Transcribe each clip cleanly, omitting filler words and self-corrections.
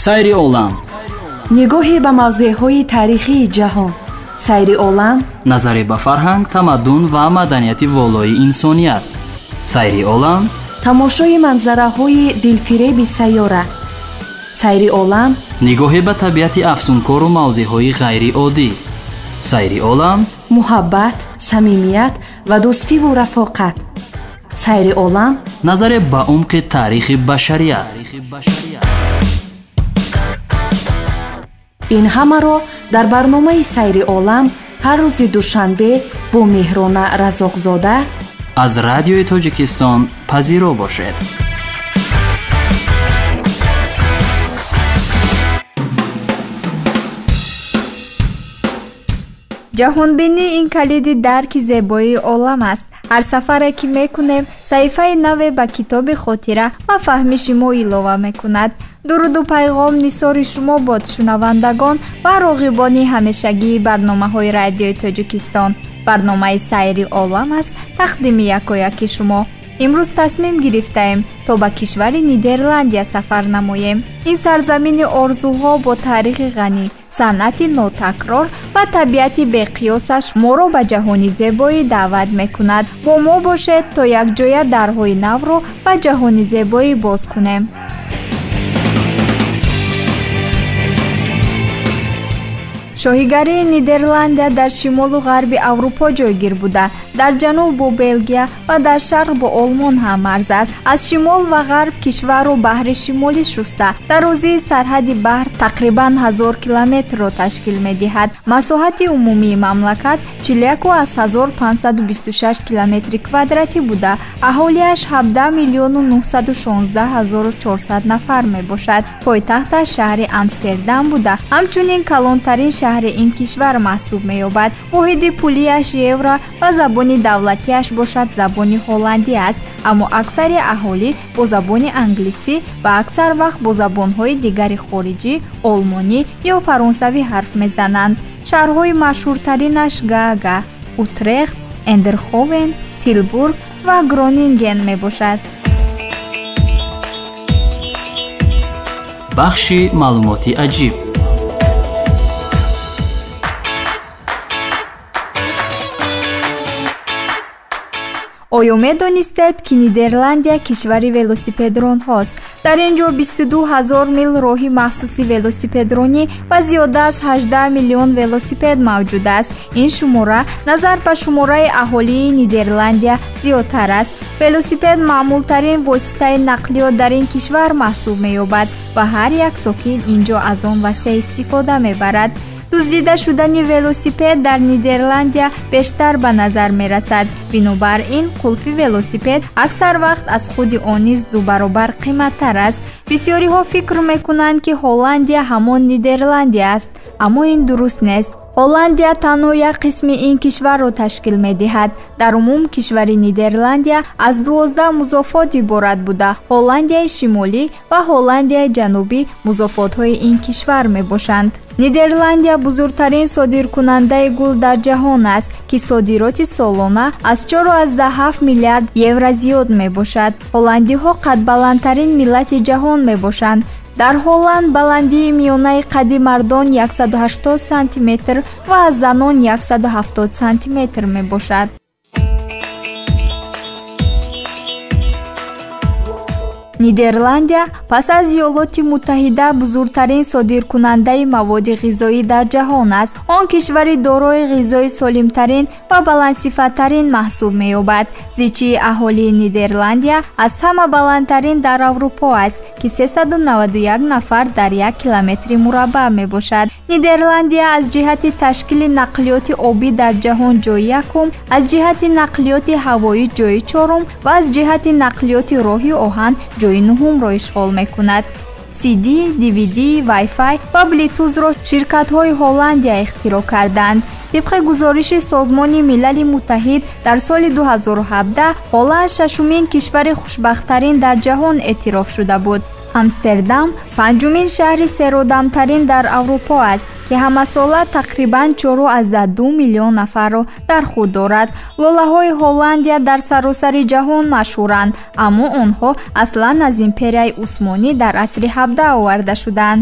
Сайри олам. Нигоҳе ба мавзеъҳои таърихии ҷаҳон. Сайри олам. Назаре ба фарҳанг, тамаддун ва маданияти волои инсоният. Сайри олам. Тамошои манзараҳои дилфиреби сайёра. Сайри олам. Нигоҳе ба табиати афсункору мавзеъҳои ғайриоддӣ. Сайри олам. Муҳаббат, самимият ва дӯстиву рафоқат. Сайри олам. Назаре ба умқи таърихи башарият. Ин ҳамаро дар барномаи Сайри олам ҳар рӯзи душанбе бо Меҳрона Разоқзода аз Радиои Тоҷикистон пазиро бошед. Ҷаҳонбинӣ ин калиди дарки зебоии олам аст. Ҳар сафаре ки мекунем, саҳифаи наве ба китоби хотира ва фаҳмиши мо илова мекунад. Дуруду пайғом нисори шумо бод, шунавандагон ва роғибони ҳамешагии барномаҳои Радиои Тоҷикистон. Барномаи Сайри олам аст тақдими якояки шумо. Имрӯз тасмим гирифтаем, то ба кишвари Нидерландия сафар намоем. Ин сарзамини орзуҳо бо таърихи ғанӣ, санъати нотакрор ва табиати беқиёсаш моро ба ҷаҳони зебоӣ даъват мекунад. Бо мо бошед, то якҷоя дарҳои навро ба ҷаҳони зебоӣ боз кунем. Шоҳигарии Нидерландия дар шимолу ғарби Аврупо ҷойгир буда, дар ҷануб бо Белгия ва дар шарқ бо Олмон ҳаммарз аст. Аз шимол ва ғарб кишварро баҳри Шимолӣ шуста, дарозии сарҳади баҳр тақрибан 1000 километрро ташкил медиҳад. Масоҳати умумии мамлакат 41,526 километри квадратӣ буда, аҳолиаш 17 миллиону 916 400 нафар мебошад. Пойтахташ шаҳри Амстердам буда, ҳамчунин калонтарин шаҳри ин кишвар маҳсуб меёбад. Воҳиди пулиаш евро ва забони давлатиаш бошад забони ҳолландӣ аст, аммо аксари аҳолӣ бо забони англисӣ ва аксар вақт бо забонҳои дигари хориҷӣ, олмонӣ ё фаронсавӣ ҳарф мезананд. Шаҳрҳои машҳуртаринаш Гаага, Утрехт, Эндерховен, Тилбург ва Гронинген мебошад. Бахши маълумоти аҷиб. Оё медонистед, ки Нидерландия кишвари велосипедронҳост? Дар ин ҷо 22 ҳазор мил роҳи махсуси велосипедронӣ ва зиёда аз 18 миллион велосипед мавҷуд аст. Ин шумора назар ба шумораи аҳолии Нидерландия зиёдтар аст. Велосипед маъмултарин воситаи нақлиёт дар ин кишвар маҳсуб меёбад ва ҳар як сокин ин ҷо аз он васеъ истифода мебарад. Дуздида шудани велосипед дар Нидерландия бештар ба назар мерасад. Бинобар ин, қулфи велосипед аксар вақт аз худи он низ ду баробар қиматтар аст. Бисёриҳо фикр мекунанд, ки Ҳолландия ҳамон Нидерландия аст, аммо ин дуруст нест. Ҳолландия танҳо як қисми ин кишварро ташкил медиҳад. Дар умум кишвари Нидерландия аз 12 музофот иборат буда, Ҳолландияи Шимолӣ ва Ҳолландияи Ҷанубӣ музофотҳои ин кишвар мебошанд. Нидерландия бузургтарин содиркунандаи гул дар ҷаҳон аст, ки содироти солона аз 4,7 миллиард евро зиёд мебошад. Ҳолландиҳо қадбаландтарин миллати ҷаҳон мебошанд. Дар Ҳолланд баландии миёнаи қадди мардон 180 сантиметр ва аз занон 170 сантиметр мебошад. Нидерландия пас аз Иёлоти Муттаҳида бузургтарин содиркунандаи маводи ғизоӣ дар ҷаҳон аст. Он кишвари дорои ғизои солимтарин ва баландсифаттарин маҳсуб меёбад. Зичии аҳолии Нидерландия аз ҳама баландтарин дар Аврупо аст, ки 391 нафар дар як километри мураббаъ мебошад. Нидерландия аз ҷиҳати ташкили нақлиёти обӣ дар ҷаҳон ҷои якум, аз ҷиҳати нақлиёти ҳавоӣ ҷои чорум ва аз ҷиҳати нақлиёти роҳи оҳан ҷои нуҳумро ишғол мекунад. CD, DVD, Wi-Fi ва Bluetooth-ро ширкатҳои Ҳолландия ихтироъ карданд. Тибқи гузориши Созмони Милали Муттаҳид дар соли 2017 Ҳолланд шашумин кишвари хушбахттарин дар ҷаҳон эътироф шуда буд. Амстердам панҷумин шаҳри серодамтарин дар Аврупо аст, ки ки ҳамасола тақрибан 4,2 миллион нафарро дар худ дорад. Лолаҳои Ҳолландия дар саросари ҷаҳон машҳуранд, аммо онҳо аслан аз империяи Усмонӣ дар асри 17 оварда шуданд.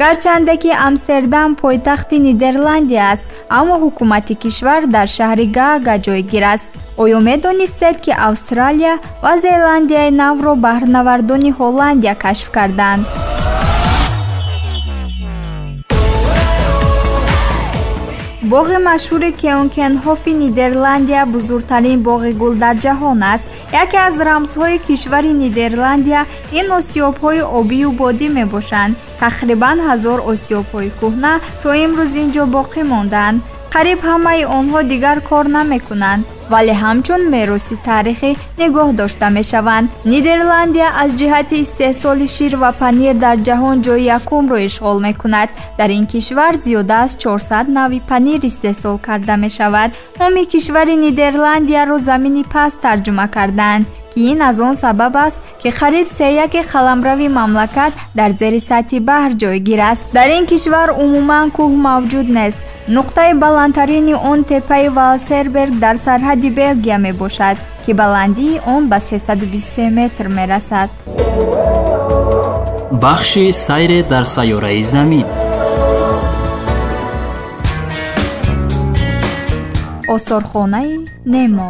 Гарчанде ки Амстердам пойтахти Нидерландия аст, аммо ҳукумати кишвар дар шаҳри Гаага ҷойгир аст. Оё медонистед, ки Австралия ва Зеландияи Навро баҳрнавардони Ҳолландия кашф карданд? Боғи машҳури Кеукенҳофи Нидерландия бузургтарин боғи гул дар ҷаҳон аст. Яке аз рамзҳои кишвари Нидерландия ин осиёбҳои обию бодӣ мебошанд. Тақрибан 1000 осиёбҳои кӯҳна то имрӯз ин ҷо боқӣ монданд. Қариб ҳамаи онҳо дигар кор намекунанд, вале ҳамчун мероси таърихӣ нигоҳ дошта мешаванд. Нидерландия аз ҷиҳати истеҳсоли шир ва панир дар ҷаҳон ҷои якумро ишғол мекунад. Дар ин кишвар зиёда аз 400 навъи панир истеҳсол карда мешавад. Номи кишвари Нидерландияро замини паст тарҷума карданд, ки ин аз он сабаб аст, ки қариб сеяки қаламрави мамлакат дар зери сатҳи баҳр ҷойгир аст. Дар ин кишвар умуман кӯҳ мавҷуд нест. Нуқтаи баландтарини он теппаи Валсерберг дар сарҳади Белгия мебошад, ки баландии он ба 323 метр мерасад. Бахши сайре дар сайёраи Замин. Осорхонаи Немо.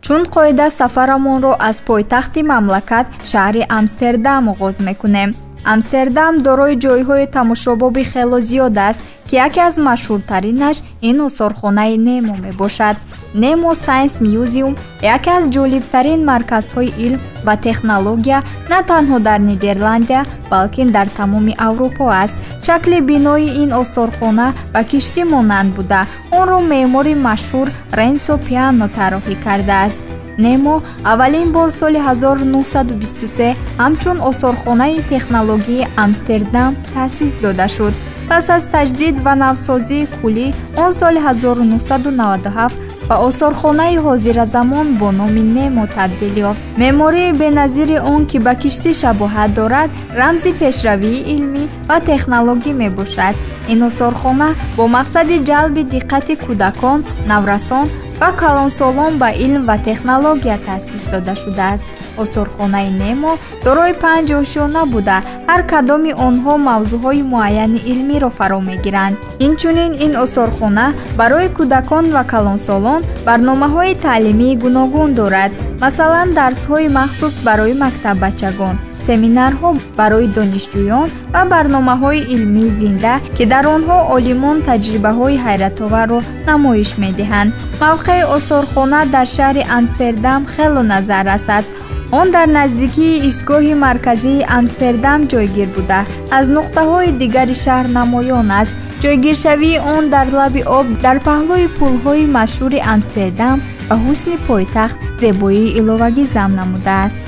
Чун қоида сафарамонро аз пойтахти мамлакат шаҳри Амстердам оғоз мекунем. Амстердам дорои ҷойҳои тамошобоби хело зиёд аст, ки яке аз машҳуртаринаш ин осорхонаи Немо мебошад. Немо Science Museum яке аз ҷолибтарин марказҳои илм ва технология на танҳо дар Нидерландия, балки дар тамоми Аврупо аст. Шакли бинои ин осорхона ба киштӣ монанд буда, онро меъмори машҳур Ренсо Пиано тарроҳӣ кардааст. Немо аввалин бор соли 1923 ҳамчун осорхонаи технологияи Амстердам таъсис дода шуд. Пас аз таҷдид ва навсозии куллӣ он соли 1997 ба осорхонаи ҳозиразамон бо номи Немо табдил ёфт. Меъмории беназири он, ки ба киштӣ шабоҳат дорад, рамзи пешравии илмӣ ва технологӣ мебошад. Ин осорхона бо мақсади ҷалби диққати кӯдакон, наврасон ва калонсолон ба илм ва технология таъсис дода шудааст. Осорхонаи Немо дорои 5 ошёна буда, ҳар кадоми онҳо мавзӯъҳои муайяни илмиро фаро мегиранд. Инчунин ин осорхона барои кӯдакон ва калонсолон барномаҳои таълимии гуногун дорад. Масалан, дарсҳои махсус барои мактаббачагон, семинарҳо барои донишҷӯён ва барномаҳои илмии зинда, ки дар онҳо олимон таҷрибаҳои ҳайратоварро намоиш медиҳанд. Мавқеи осорхона дар шаҳри Амстердам хело назаррас аст. Он дар наздикии истгоҳи марказии Амстердам ҷойгир буда, аз нуқтаҳои дигари шаҳр намоён аст. Ҷойгиршавии он дар лаби об дар паҳлӯи пулҳои машҳури Амстердам ва ҳусни пойтахт зебоии иловагӣ зам намудааст.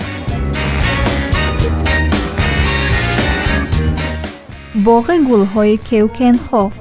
Боғи гулҳои Кеукенхоф.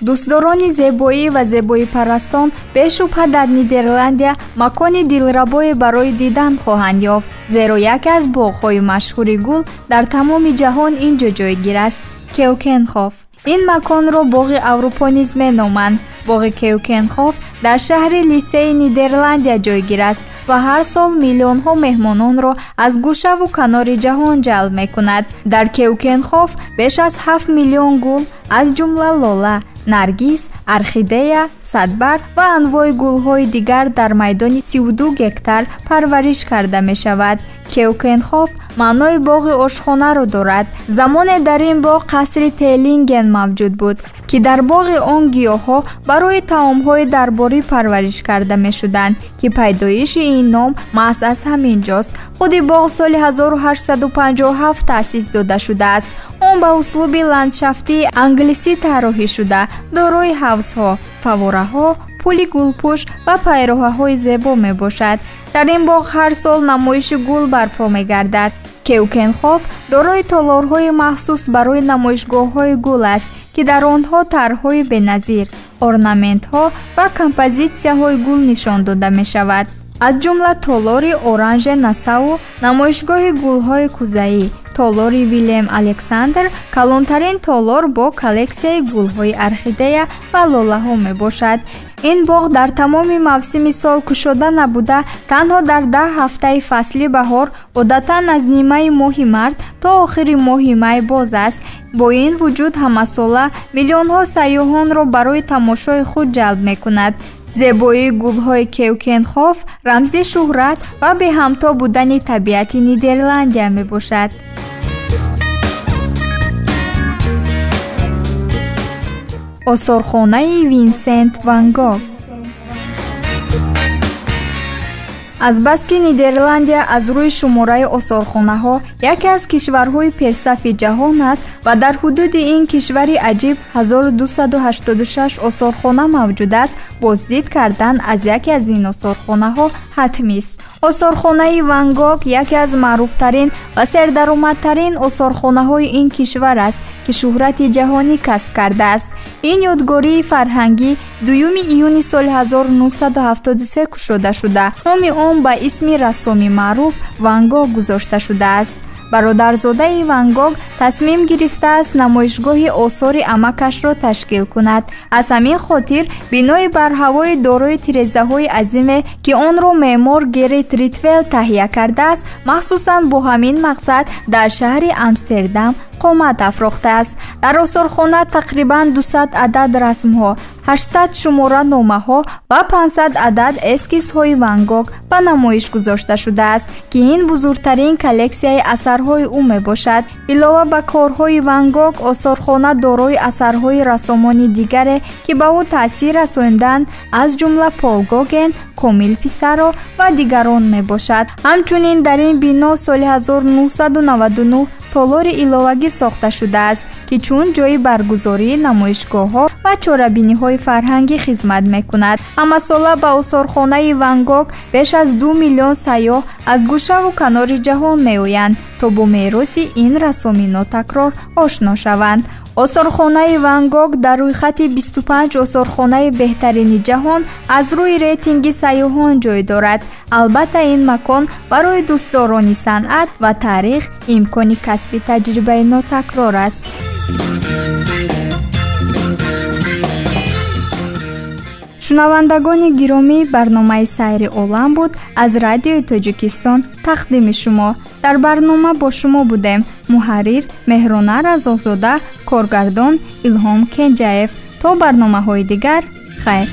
Дӯстдорони зебоӣ ва зебоипарастон бешубҳа дар Нидерландия макони дилрабое барои дидан хоҳанд ёфт, зеро яке аз боғҳои машҳури гул дар тамоми ҷаҳон ин ҷо ҷойгир аст – Кеукенхоф. Ин маконро боғи Аврупо низ меноманд. Боғи Кеукенхоф дар шаҳри Лисеи Нидерландия ҷойгир аст ва ҳар сол миллионҳо меҳмононро аз гӯшаву канори ҷаҳон ҷалб мекунад. Дар Кеукенхоф беш аз 7 миллион гул, аз ҷумла лола, наргиз, орхидея, садбарг ва анвои гулҳои дигар дар майдони 32 гектар парвариш карда мешавад. Кеукенхоф маънои боғи ошхонаро дорад. Замоне дар ин боғ қасри Теллинген мавҷуд буд, ки дар боғи он гиёҳҳо барои таомҳои дарборӣ парвариш карда мешуданд, ки пайдоиши ин ном маҳз аз ҳамин ҷост. Худи боғ соли 1857 таъсис дода шудааст. Он ба услуби ландшафтии англисӣ тарроҳӣ шуда, дорои ҳавзҳо, фавораҳо, пули гулпӯш ва пайроҳаҳои зебо мебошад. Дар ин боғ ҳар сол намоиши гул барпо мегардад. Кеукенхоф дорои толорҳои махсус барои намоишгоҳҳои гул аст, ки дар онҳо тарҳҳои беназир, орнаментҳо ва композитсияҳои гул нишон дода мешавад. Аз ҷумла толори Оранже Насау, намоишгоҳи гулҳои кӯзаӣ, толори Вилем Александр, калонтарин толор бо коллексияи гулҳои орхидея ва лолаҳо мебошад. Ин боғ дар тамоми мавсими сол кушода набуда, танҳо дар 10 ҳафтаи фасли баҳор, одатан аз нимаи моҳи март то охири моҳи май боз аст. Бо ин вуҷуд ҳамасола миллионҳо сайёҳонро барои тамошои худ ҷалб мекунад. Зебоии гулҳои Кеукенхоф рамзи шӯҳрат ва беҳамто будани табиати Нидерландия мебошад. Осорхонаи Винсент Ван Гог. Азбаски Нидерландия аз рӯи шумораи осорхонаҳо яке аз кишварҳои пешсафи ҷаҳон аст ва дар ҳудуди ин кишвари аҷиб 1286 осорхона мавҷуд аст, боздид кардан аз яке аз ин осорхонаҳо ҳатмист. Осорхонаи Ван Гог яке аз маъруфтарин ва сердаромадтарин осорхонаҳои ин кишвар аст, ки шӯҳрати ҷаҳонӣ касб кардааст. Ин ёдгории фарҳангӣ 2 июни соли 1973 кушода шуда, номи он ба исми рассоми маъруф Ван Гог гузошта шудааст. Бародарзодаи Ван Гог тасмим гирифтааст намоишгоҳи осори амакашро ташкил кунад. Аз ҳамин хотир бинои барҳавои дорои тирезаҳои азиме, ки онро меъмор Геррит Ритвел таҳия кардааст, махсусан бо ҳамин мақсад дар шаҳри Амстердам қомат афрохтааст. Дар осорхона тақрибан 200 адад расмҳо, 800 шумора номаҳо ва 500 адад эскизҳои Ван Гог ба намоиш гузошта шудааст, ки ин бузургтарин коллексияи асарҳои ӯ мебошад. Илова ба корҳои Ван Гог, осорхона дорои асарҳои рассомони дигаре, ки ба ӯ таъсир расонданд, аз ҷумла Пол Гоген, Комил Писаро ва дигарон мебошад. Ҳамчунин дар ин бино соли 1999 толори иловагӣ сохта шудааст, ки чун ҷойи баргузории намоишгоҳҳо ва чорабиниҳои фарҳангӣ хизмат мекунад. Ҳамасола ба осорхонаи Ван Гог беш аз 2 миллион сайёҳ аз гӯшаву канори ҷаҳон меоянд, то бо мероси ин рассоми нотакрор ошно шаванд. Осорхонаи Ван Гог дар рӯйхати 25 осорхонаи беҳтарини ҷаҳон аз рӯи рейтинги сайёҳон ҷой дорад. Албатта, ин макон барои дӯстдорони санъат ва таърих имкони касби таҷрибаи нотакрор аст. Шунавандагони гиромӣ, барномаи Сайри олам буд аз Радиои Тоҷикистон тақдими шумо. Дар барнома бо шумо будем муҳаррир Меҳрона Разоқзода, коргардон Илҳом Кенҷаев. То барномаҳои дигар, хайр.